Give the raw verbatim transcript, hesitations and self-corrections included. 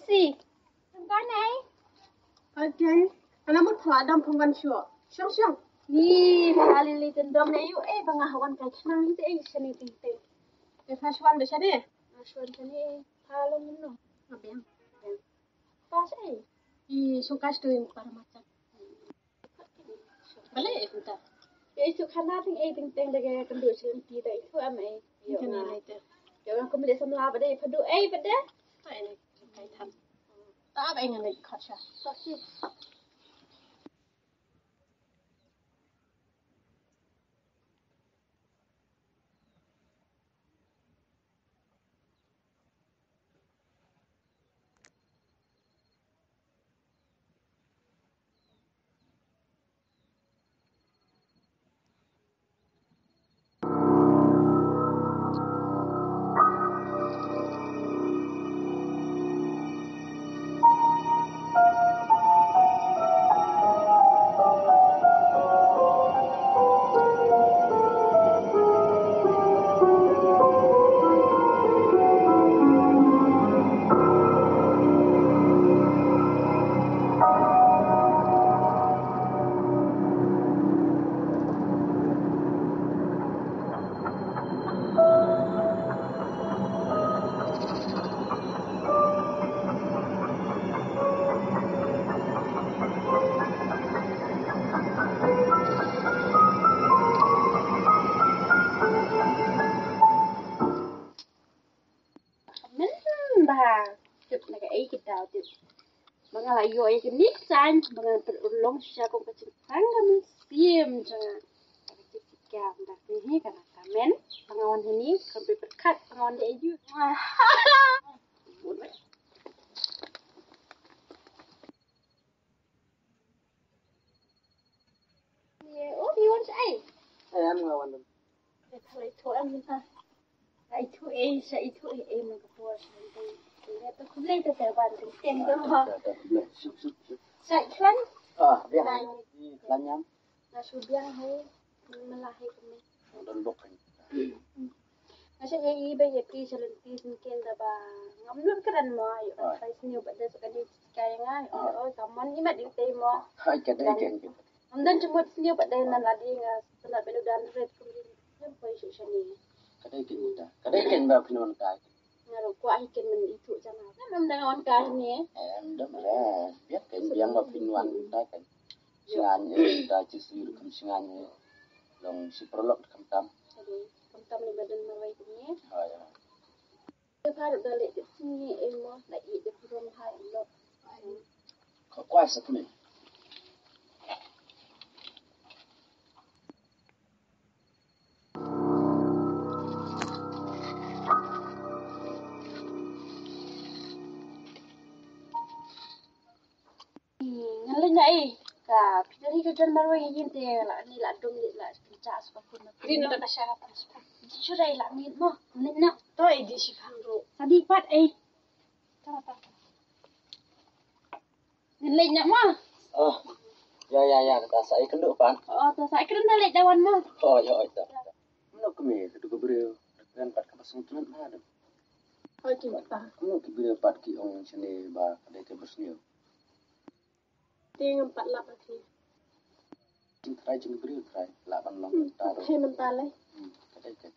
Si. Tang ka nei. Okay. Ana mut pha dam phong kan shuh. Shong shong. Ni pha lili tendom ne yu eh ba nga hawan kai khnang te eh shane ting ting. Te pha shwan de shane. Nga shwan shane pha long no. Abiang. Pas eh. I shong kai stu in para macam. Bale eh kunta. Ya itu khana ting eh ting ting de ke kendu shin ti de itu am eh. Yo. Kena na itu. Yo kan kumle samla bade padu eh bade. Ta ini kai tham. Ta ba ngan ni khot sha. Sosis. Mynba tip na kaei ka daw tip. Ba nga la ïoh ïa kane ka saiñ ba ngan pynurlong shisha kum ka jingpang ka mynsiem jong nga. Ka jingpang ka mynsiem jong nga. Ka mynta ka men ba nga wan hangne kan pyrkhat ba nga wan da aïu. Ye, oh, you want ai? Ai, am nga wan. Ye, thalai to am na. Ai to eh, sa i to eh, eh, man ka por sa. Ye, to khublei to te wan ting ting to. Sa i khlan? Ah, biang. Khlan ñiam. Nga shu biang hai, mala hai kane. Don bok hai. Nga shu ïa i ba ïa phi sha lynti sngewthuh da ba ngam nud kren mo, ïa ka trai sniew ba dei sa ka dei ka ïa nga. Oi, ka mon i mat ïa tei mo. Hai ka dei ken. Ngam don jingmut sniew ba dei nan la dei nga sanad ba lu dan red kum ri. Ngam poi shu shani. Ka dei ken da. Ka dei ken ba phi non ka. Nga ruh kwah hi ken men itu jana. Kan ym dang wan kai ni. Em, dang re. Biang ken biang ba phin wan kai kan. Sngan eh, da chi sir kam sngan eh. Long si prolok kam tam. Aduh, kam tam ni badan marwai kum ni. Ha ya. Dia baru balik ke sini eh mo, nak i de purom hai lo. Ko kwah sa kuni. Ngan leit na ei ka phi don hi ka jan marwei ïa yin te la ni la dum ni la pynjah spa kun na phi don ka sha ka spa. Di shu dei la ni mo leit na to ei di shi khang ro. Sa di pat ei. Ta ta. Ngan leit noh mo. Oh. Ya ya ya, kata sa ai kynduh pan. Oh, ta sa ai kynduh, ta leit da wan mo. Oh, ya oi ta. Mano kmie katu ka briew. Kren pat ka ba sngewthuh na da. Oi ki mata. Mano ki briew pat ki ong shane ba ka dei ka ba sniew. Te ngam pat lap ati. Jing trai jing briew trai la ban long ta. Te mynta le. Hmm, ka dei ka.